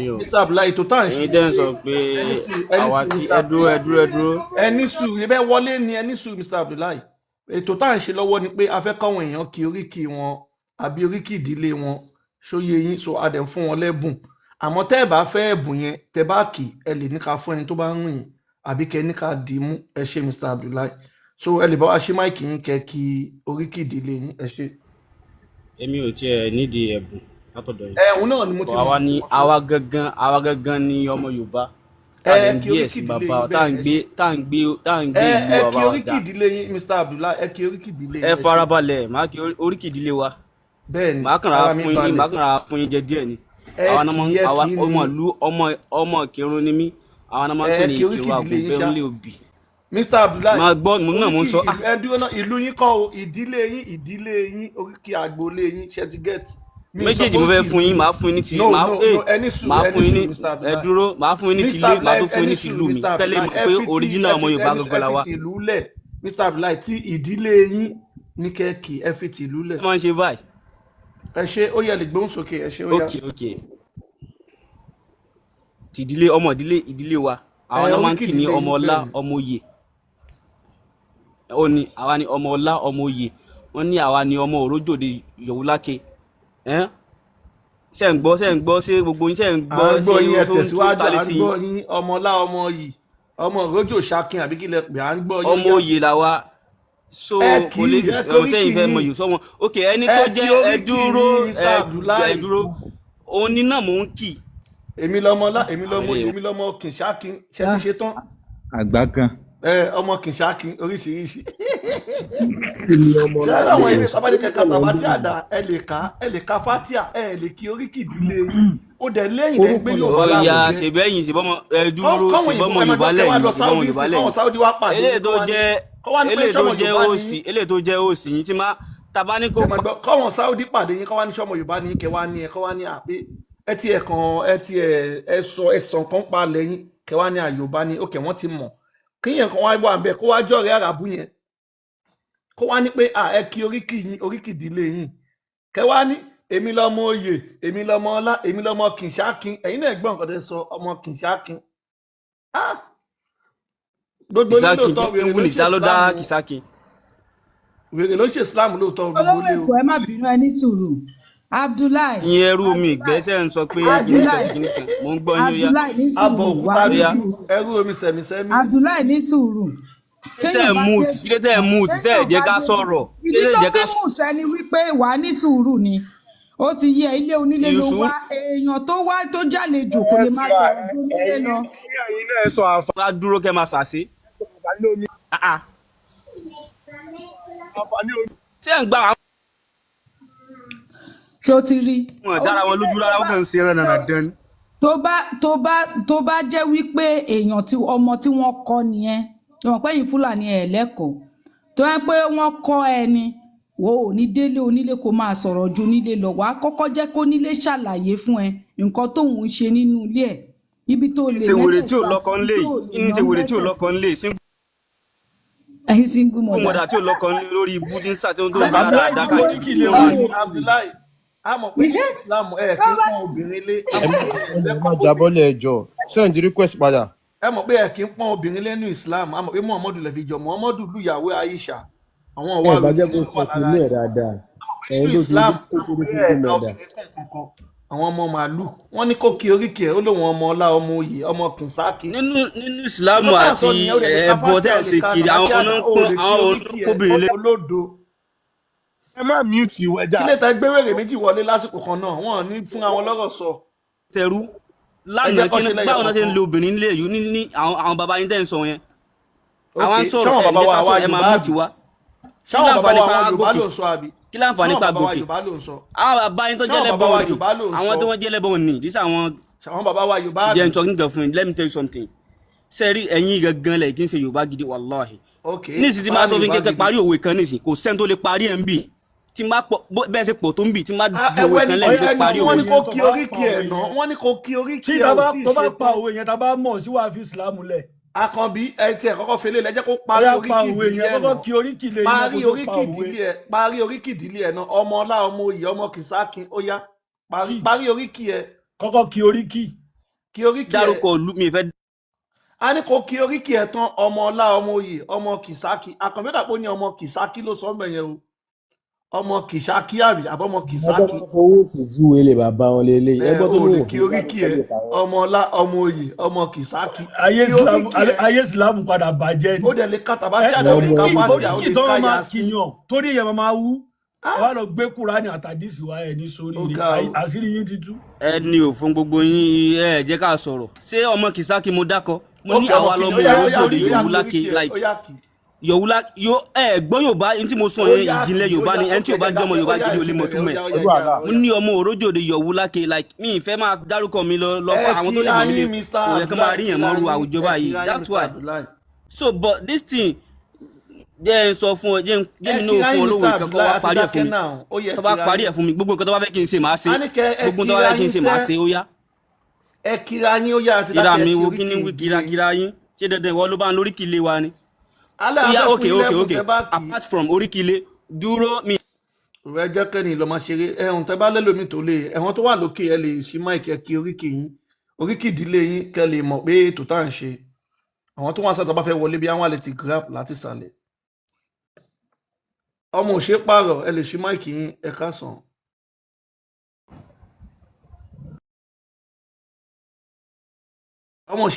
yín o. Mr Abdullahi, ètò tá à ń ṣe Ẹ̀yin tẹ́ ń sọ pé ẹni sùúrù, ẹni àwa sùúrù, tí Mr ẹ dúró, ẹ Abdullahi. dúró, ẹ dúró. Ẹni sùúrù, ibẹ̀ wọlé ni. Ẹni sùúrù, Mr Abdullahi. Ètò tá à ń ṣe lọ́wọ́ ni pé a fẹ́ káwọn èèyàn kí oríkì wọn àbí oríkì ìdílé wọn, ṣóyè yín? So a dẹ̀ ń fún wọn lẹ́bùn, àmọ́ tẹ́ ẹ bá fẹ́ ẹ̀bùn yẹn, tẹ́ bá kì ẹ lè ní ká fún ẹni tó bá ń rìn àbí kẹ́ ní ká dì í mú. Ẹ ṣe, Mr Abdullahi. So ẹ lè bá wa ṣí mic yín, kẹ́ kí oríkì ìdílé yín. Ẹ ṣe. Èmi ò tiẹ̀ nídìí ẹ̀bùn látọ̀dọ̀ yín. Ẹ̀hún náà ni mo ti Bọ̀ àwa mọ̀ tí ní wọ́n fi àwa gangan, àwa gangan ní ọmọ Yorùbá tá a ẹ dẹ̀ ń kí gbé oríkì ẹ̀sìn ìdílé bàbá yín wa, tá à bẹ́ẹ̀. ń Ẹ gbé ṣe tá à ń gbé tá à ń gbé ẹ ìlú ẹ bàbá kí wa oríkì ga. ìdílé yín, Mr Abdullahi, ẹ kí oríkì ìdílé Ẹ yín. Ẹ ṣe. farabalẹ̀, màá kí oríkì ìdílé wa. Bẹ́ẹ̀ ni. Màá kàn ra Ara mi fún yín, màá balẹ̀. kàn ra fún yín jẹ díẹ̀ ni. Ẹ Àwa náà kì máa ń í ẹ àwa kì í ọmọ ni ìlú, ọmọ Ìkírun ni mí. Àwa náà máa ń ẹ pè ní kí oríkì Ìkírun ìdílé yín Àgùnbẹ́ ṣá. ńlé òbí. Mr Abdullahi. Máa gbọ́, mo náà mo ń Oríkì sọ ah. ẹ dúró náà, ìlú yín kọ́ o, ìdílé yín, ìdílé yín, oríkì agboolé yín, ṣe ti get mi? Sọ Méjèèjì pé mo fẹ́ oríkì fún ìlú yín, màá fún yín ní ti no màá no ẹ no, ẹni sùúrù, màá ẹni fún yín ní sùúrù, Mr ẹ Abdullahi. dúró, màá fún yín ní ti Mr ilé, màá Abdullahi, tún fún yín ẹni ní ti sùúrù, ìlú mi Mr kẹ́lẹ́ Abdullahi, mọ̀ ẹ pé fi ti original ẹ ọmọ fi Yorùbá ẹni gangan ẹ la fi wa. ti ìlú lẹ̀, Mr Abdullahi, tí ìdílé yín ní kẹ́ẹ̀kì, ẹ fi ti ìlú lẹ̀. Ẹ máa ń ṣe báyìí. Ẹ ṣe, ó yẹ lè gbóhùn sókè. Ẹ ṣe, ó yá. Ok, ti ìdílé, ọmọ ìdílé, ìdílé wa, Ẹ àwa náà máa ń oríkì kì ní ìdílé ọmọ yín. ọlá, Bẹ́ẹ̀ ni. ọmọ oyè. Ó ní àwa ní ọmọ ọlá, ọmọ oyè. Wọ́n ní àwa ní ọmọ òrójòde yòówùláke. Ẹ́n, ṣé ń gbọ́? Ṣé ń gbọ́? Ṣé gbogbo yín ṣé ń À gbọ́? ń gbọ́ Ṣé yín, ẹ ó tó tẹ̀síwájú. ta À ń létí yín? gbọ́ yín. Ọmọlá, ọmọ yìí, ọmọ òrójò ṣakin àbí kí lẹ pè? À ń gbọ́ yín, ó Ọmọ yá. oyè làwa. So Ẹ kò kì lè í ẹ ọ̀hún toríkì sẹ́yìn fẹ́ mọ yín. yìí sọ́mọ. Ok, ẹni Ẹ tó kí jẹ́ ẹ oríkì dúró yín, Mr ẹ ẹ Abdullahi. dúró, òun ní náà mò ń kì. Èmi lọmọ ọlá, èmi Àwọn lọmọ oyè, eléyìí èmi lọmọ kìnṣákin. Ṣe ti ṣe tán? Àgbà kan. Ẹ ọmọ kìnṣákin oríṣiríṣi. Èmi ọmọ Ṣé àwọn ọlá ilé tábàdé kẹka orúkọ tàbá tí lẹ ń àdá ẹ lè ká, ẹ lè ka fatia, ẹ lè kí oríkì ìdílé yín, ó dẹ̀ lẹ́yìn lẹ́ ń orúkọ gbé lẹ Yorùbá Ó ya lárugẹ. ṣèbẹ́yìn, ṣèbọ́mọ ẹ dúró, Kọ́wọn òyìnbó ṣèbọ́mọ ẹ máa Yorùbá gbọ́, kẹ wá lẹ́yìn, lọ ṣèbọ́mọ Saudi Yorùbá sí lẹ́yìn. kọ́wọn Saudi wá pàdé Eléyìí yín, tó kọ́ wá ní jẹ́ kọ́ wá ní pé eléyìí tó sọmọ jẹ́ Yorùbá ni òsì yín. Eléyìí tó jẹ́ òsì yín tí má tàbá ní kó Ẹ máa gbọ́, kọ́wọn Saudi pàdé yín, kọ́ wá ní sọmọ Yorùbá ní kẹ wá ní ẹ kọ́ wá ní àpé ẹ ti ẹ kàn ẹ ti ẹ ẹ sọ ẹ sọ nǹkan pa lẹ́yìn, kẹ wá ní àyòbá ní òkè wọ́n ti mọ̀ kíyẹn kan wá wà bẹ́ẹ̀, kó wá jọ̀rẹ́ àràbù yẹn, kó wá ní pé à ẹ kí oríkì yín, oríkì ìdílé yín, kẹ wá ní èmi lọmọ oyè, èmi lọmọ ọlá, èmi lọmọ kìnṣákin. Ẹ̀yin náà gbọ́ nǹkan tẹ́ sọ, ọmọ kìnṣákin. Ah, gbogbo yín Kìsákin lóòótọ́ kí wèrè ń ló wù ń ní ṣe ta ló dá Islam o. Kìsákin. Wèrè ló ń ṣe Islam lóòótọ́ gbogbo Olówó ilé o. Èkó, ẹ má bínú, ẹ ní sùúrù, Abdullahi. Ìyẹn ẹrú omi ìgbẹ́ tẹ́ ń sọ pé kíní kan sí Abdullahi. kíní kan, mò ń gbọ́ yín, ó yá. Abdullahi, ní Abọ sùúrù wà òkúta ní Ó yá. sùúrù. Ẹrú omi sẹ̀mísẹ́mí. Abdullahi, ní sùúrù. Kí ló tẹ́ Téèyàn ẹ̀ bá mute? dé Kí ló tẹ́ ẹ̀ mute tẹ́ ẹ̀ téèyàn jẹ́ bá ká dé sọ̀rọ̀? Kí ìdí ló tẹ́ tó ẹ̀ jẹ́ fi ká mute ẹni wípé wà á ní sùúrù ni. Ó ti yẹ, ilé onílé ló ìṣú wá, èèyàn tó wá tó jàlejò kò Ẹ lè máa sọ sọ̀rọ̀ ju onílé ẹ̀yin lọ. ẹ̀yin náà sọ wá dúró kẹ́ máa ṣàṣe. àǹfààní omi Ah, ah. àǹfààní omi. Ṣé ẹ̀ ń gba àwọn Ṣó ti rí dára wọn onílé lójú tó rárá, wọn bá kàn ń ṣe ẹran nànà dán ni. tó bá jẹ́ wípé èèyàn tí ọmọ tí wọ́n kọ́ nìyẹn, ìwọ̀n pẹ́yìn Fúlàní ẹ̀ lẹ́kọ̀ọ́ tó yẹ pé wọ́n kọ́ ẹni wo ò ní délé onílé kó máa sọ̀rọ̀ ju onílé lọ. Wàá kọ́kọ́ jẹ́ kó nílé ṣàlàyé fún ẹ nǹkan tóun ń ṣe nínú ilé ẹ̀, ibi tó lè Ṣe wèrè mẹ́sẹ̀ tí ò sí àti lọ́kọ ibi ńlé tó yìí, lè kí ni ná ṣe wèrè tí ò mẹ́sẹ̀ lọ́kọ sí. ńlé single Ẹ̀yin single mother. mother tí ò lọ́kọ ńlé lórí ibú tí ń sà tí ó tó ń gbé Abdullahi dáadáa ti káàkiri. oríkì ilé Ṣé wa. Abdullahi, a mọ̀ pé nínú Islam ẹ tó kì í bá pọ́n obìnrin lé. A Ẹ mọ̀ má pé ẹ ẹ má lẹ́kọ̀ọ́ fóbìnrin. jábọ́lẹ̀, ẹ jọ̀ọ́, send request padà. Ẹ mọ̀ pé ẹ kì í pọ́n obìnrin lẹ́nu Islam. A mọ̀ pé Muhammadu lè fi jọ, Muhammadu lùyàwó Aisha, àwọn Ẹ ọ̀wá bá rẹ̀ jẹ́ kó ló sọ wà ti lára inú yín. ẹ̀ dáadáa, Nínú ẹ̀yin tó ti Islam tó a ti mọ̀ rí pé single ẹ ka mother. obìnrin kún kankan. Àwọn ọmọ màálù wọn ní kó kí oríkì ẹ, ó lóun ọmọ ọlá, ọmọ oyè, ọmọ kìnsáàkì. Nínú ìsìlámù Nǹkan tá à ń sọ àti nìyẹn. Ó lè lè ka ẹbọ fatia, tẹ́ ó ẹ̀ ń lè ṣe ka kiri, àwọn nàbàtì ọ̀nà àdá, ń ó pọ́n lè kí àwọn oríkì ẹ olókòbìnrin lé. olódo. Ẹ má mute wẹjà. Kí lè ta gbé wèrè méjì wọlé lásìkò kan náà? Wọn ò ní fúnra wọn lọ́rọ̀ sọ. Tẹrú Ẹ lánàá jẹ́ kó kí ṣe lẹ́yọ báwo náà ṣe ń kọ̀ọ̀kan. lo obìnrin nílé yìí ní àwọn baba yín tẹ́ ń sọ yẹn. Ok, Àwa ń sọ̀rọ̀ ṣáwọn ẹ̀ bàbá ní wa jẹ́ ká àwa sọ̀rọ̀, ẹ máa Yorùbá mute àbí wa. Kí ṣáwọn bàbá láǹfààní wa pa àwọn Yorùbá gòkè? ló ń sọ àbí? Kí láǹfààní Ṣáwọn pa bàbá wa gòkè? Yorùbá ló ń sọ? Àwọn bàbá yín tó jẹ́ Ṣáwọn bàbá lẹ́bọ̀ wa ni, Yorùbá ló ń àwọn sọ? tí wọ́n jẹ́ lẹ́bọ̀ ni kì í ṣe àwọn. Ṣáwọn bàbá wa Yorùbá Jẹ́ àbí? n sọ nǹkan fún yín, let me tell you something. Sẹ́rí ẹ̀yin gangan lẹ̀ kí n ṣe Yorùbá gidi, wàláhì. Ok, Nísìsiyìí tí báwa máa ní sọ fún yín Yorùbá kẹ́kẹ́ gidi. parí òwe kan nísìnyí, kò sẹ́ni tó lè parí ẹ̀ ń bì tí n bá pọ̀ bẹ́ẹ̀ ṣe pọ̀ tó ń bì tí n bá Ah, ju ẹwọ òwe ẹni kan tí lẹ́yìn tó ẹni parí tí òwe wọ́n ní yẹn. kó Tó kí bá pa oríkì ẹ̀ òwe ná yẹn, wọ́n ní kó kí oríkì tí ẹ̀ tá ò bá tí ì tó bá ṣe pa tán. òwe yẹn, tá bá mọ̀ sí wàá fi ìsìlámù lẹ̀. Àkànbí, ẹ tiẹ̀ kọ́kọ́ fele lẹ́jẹ́ kó Ó parí yá, pa oríkì òwe ìdílé yẹn, ẹ̀ kọ́kọ́ ná. kí oríkì ilé yín náà Parí kó tó pa oríkì òwe. ìdílé ẹ̀, parí oríkì ìdílé ẹ̀ náà. Ọmọ ọlá, ọmọ oyè, ọmọ kìsákin, ó yá, parí Kí parí oríkì ẹ̀. Kọ́kọ́ kí oríkì. Kí oríkì ẹ. Dárúkọ ìlú mi fẹ́. A ní kó kí oríkì ẹ tán. Ọmọ ọlá, ọmọ oyè, ọmọ Kìsákì. Àkànbí dàpọ̀ ní ọmọ Kìsákì ló sọ mẹ́yẹn o. Ọmọ Kìsákì àbí àbọ̀mọ Àwọn tó Kìsákì. máa ń fowó sí júwe lè bàbá wọn lélẹ́yìí. Ẹ Ẹgbọ́n tó ò lóun lè ò kí fi oríkì dárúkọ ẹ. lè tàwọn. Ọmọ ọlá, ọmọ oyè, ọmọ Kìsákì. Ayé Kí Islam, oríkì ẹ. ayé Islam padà bàjẹ́ ni. Ó dẹ̀ lè ka tàbá Ẹ sí àdá, ó lè Ọmọ ka oríkì fásíà, ó oríkì lè tó ka máa yasín. kìyàn torí èèyàn máa wú. Ẹ Ah, wá lọ gbé Kúránì àtàdísì wá, ẹ ní ó sóríire. ga o. Àṣírí yín ti tú. Ẹni ò fún gbogbo yín, ẹ jẹ́ ká sọ̀rọ̀. Ṣé ọmọ Kìsákì mo dákọ? Mo ní Ókè, ọmọ àwa kìíní. lọmọ Ó yá, ó yá Òrójòdè kí, ó yá kí Yòwúláke oríkì ẹ, ó like yá kí. Yòwúlá yó. Ẹ gbọ́ Yorùbá ní tí mo sọ Ó yẹn, yá ìjìnlẹ̀ kí, ó Yorùbá yá. ni. Ẹni tí Ókè, ò bá jẹ́ jọmọ dákẹ́. Ó Yorùbá yá, gidi ẹ ò lè ti mọ̀ bẹ̀rẹ̀. Ó túmọ̀ ẹ̀. yá, ó yá, Pẹ̀lú ó yá, àlá. ó Mo yá. ní ọmọ Òrójòdè Yòwúláke, like mi ì fẹ́ máa dárúkọ mi lọ lọ Ẹ fún àwọn tó lè kíra mọ̀ mí lè yín, Mr. kò yẹ kán máa Abdullahi, rí yàn kíra mọ́rú yín. àwùjọ Ẹ báyìí. kíra yín, That's Mr. why. Abdullahi. So but this thing, jẹ́ ń sọ fún ọ, jẹ́ Ẹ mi náà kíra fún yín, ọ Mr. lówó ìkan kó Abdullahi, wá àti parí ẹ̀ dákẹ́ fún mi. náà. Ó yẹ Tó bá kíra parí yín. ẹ̀ fún mi, gbogbo nǹkan tó bá fẹ́ kí n ṣe màá ṣe. A ní kẹ ẹ Gbogbo nǹkan tó bá kíra fẹ́ kí n yín ṣe màá sẹ́. ṣe, ó yá. Ẹ kíra yín, ó yá, àti Kíra dákẹ́. Ẹ mi kí wo kí oríkì ní wí ìdílé kíra yín. kíra yín. Ṣé dandan ìwọ ló bá ń lóríkì ilé wa ni? Alẹ́ Ó yá, afẹ́ fún okay yín okay lẹ́bùn okay tẹ bá kì í. Apart from oríkì ilé, dúró mi. Rẹ jẹ́ kẹ́ni lọ́ máa ṣeré ẹ̀hún tẹ bá lẹ́lòmíì tó lè ẹ̀wọ̀n tó wà lókè, ẹ lè ṣí máìkì, ẹ kí oríkì yín, oríkì ìdílé yín, kẹ́ lè mọ̀ pé ètò tá à ń ṣe. Àwọn tó wà sátọ̀ bá fẹ́ wọlé bí àwọn àlè ti grab láti sàlẹ̀. Ọmọ òṣè pààrọ̀, ẹ lè ṣí máìkì yín. Ẹ káàsán. Ọmọ òṣè.